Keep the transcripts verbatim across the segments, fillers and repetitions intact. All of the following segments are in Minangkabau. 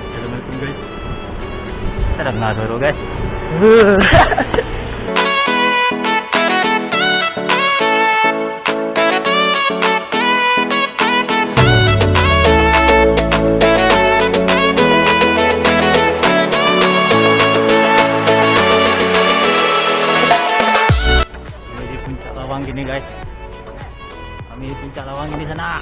Assalamualaikum, guys. Tadanga suaro, guys. Kami di puncak lawang kini, guys. Kami di puncak lawang kini, sanak.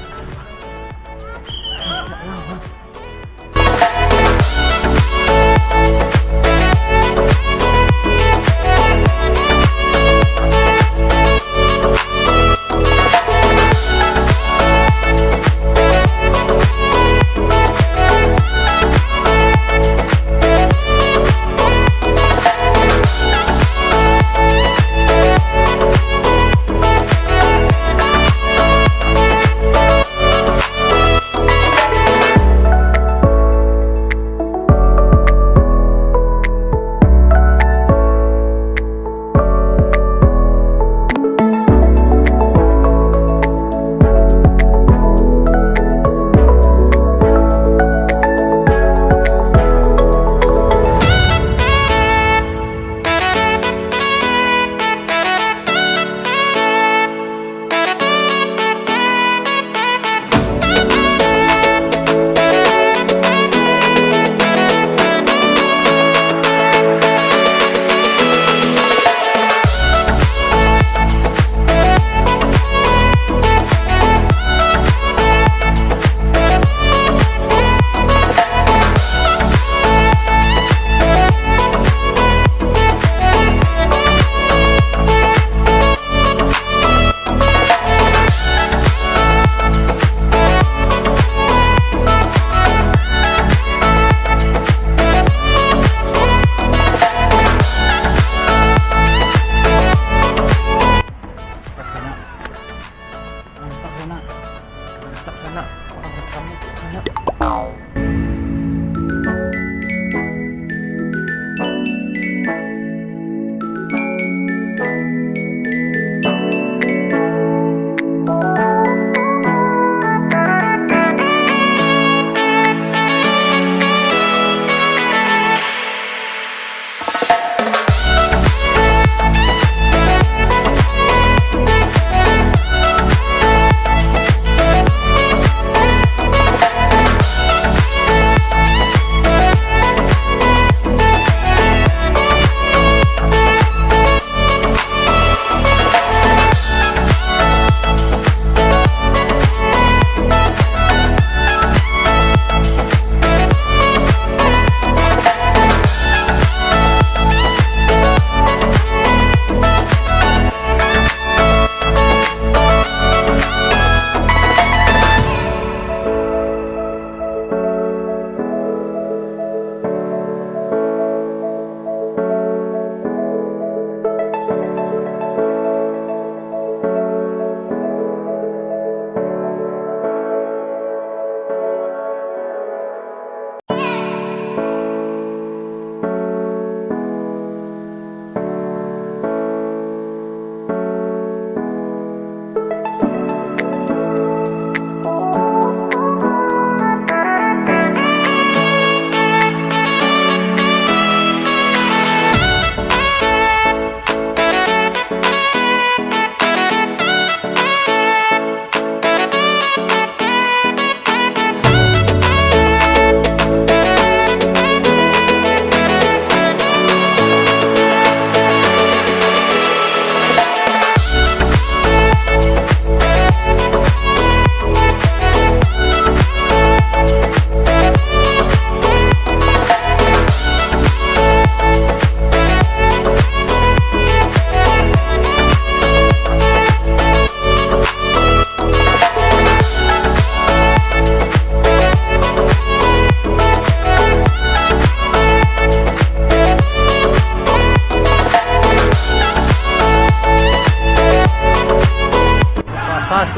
Mantap, sanak. Mantap, sanak. Mantap, sanak.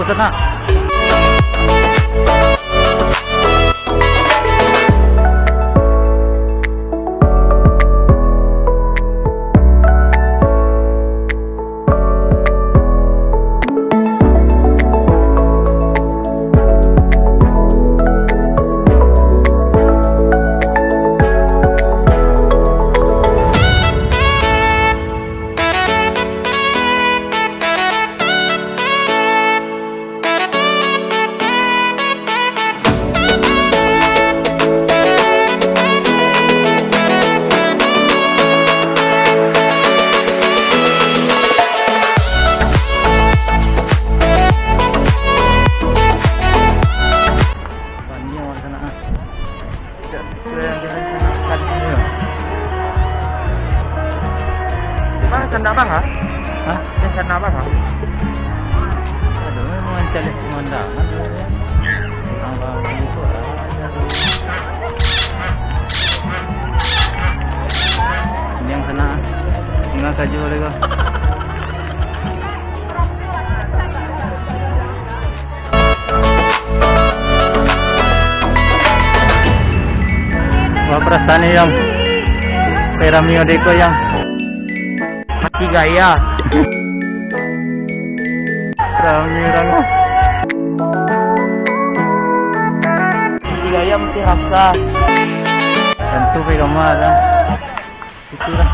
Sanak. Bani awak sanak ah. Tidak sesuai yang direncanakan. Di mana sanda abang ah? Hah? Di sana abang ah? Aduh, memang cari pemandangan. Abang itu ah. Ini yang sana. Tinggal kaju lagi. Wah, perasaan ni, Yang. Kayak rami ode ko, Yang. Mati gaya. Rami urang. Mati gaya, mati rasa. Tentu, Pak Roma, lah. Itu lah.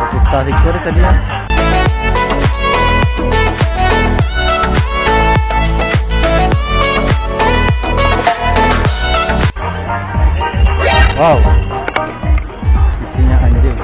Kita siko tadi lah. Wow. Isinya anjing.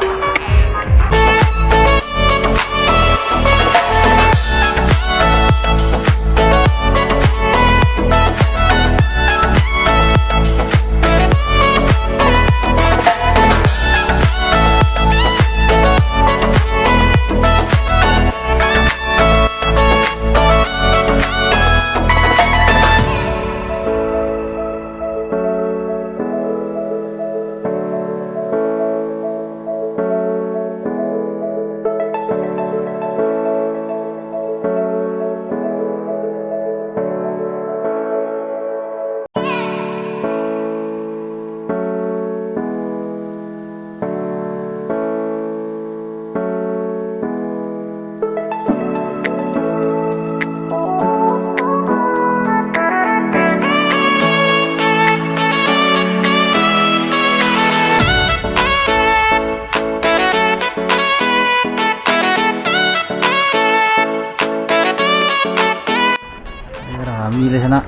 Rami lah sanak.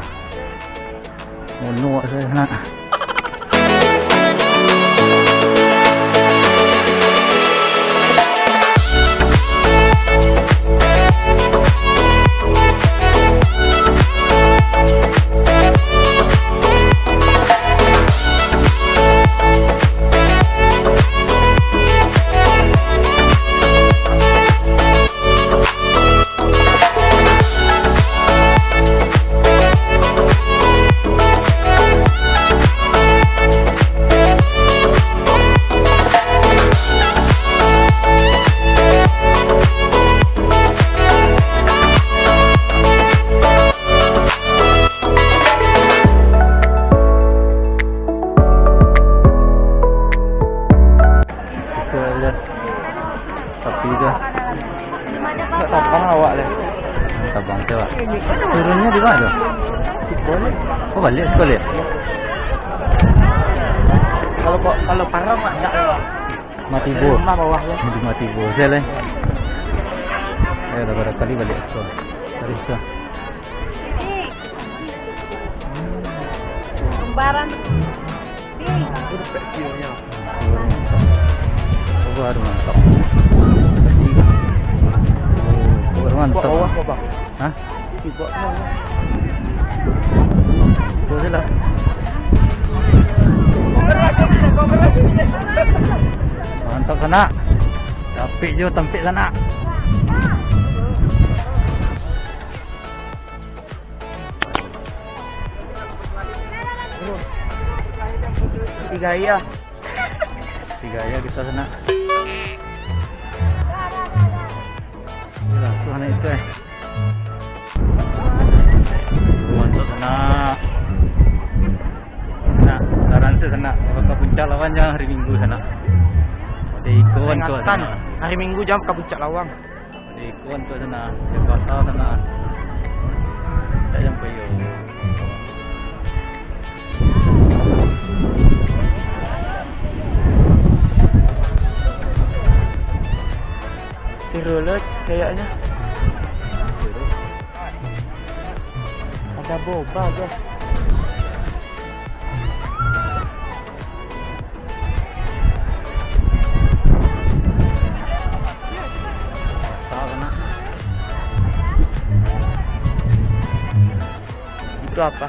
Mono awak sanak. Kita lihat sapi tu. Nak tabang awak lah. Tabang tu, Wak. Turunnya di mana tu? Siko ni. Oh, balik siko ni. Kalau, kalau parang, Wak, tak. Mati bo. Rumah bawah tu. Mati, mati bo. Saya lah. Ayo lah, barangkali balik siko. Dari siko. Kembaran. Wah, aduh, mantap. Wah, mantap. Hah? Tuh, sila. Mantap, sanak. Tampik jo, tampik, sanak. Tiga iya. Tiga iya kita sanak. Itulah, tuh anak itu, eh. Ingatan, hari Minggu jam ka Puncak Lawang. Di ikon tu sana, di kota sana. Tak sampai yo. Tiru lah kayaknya. Ada boba, guys. Itu apa?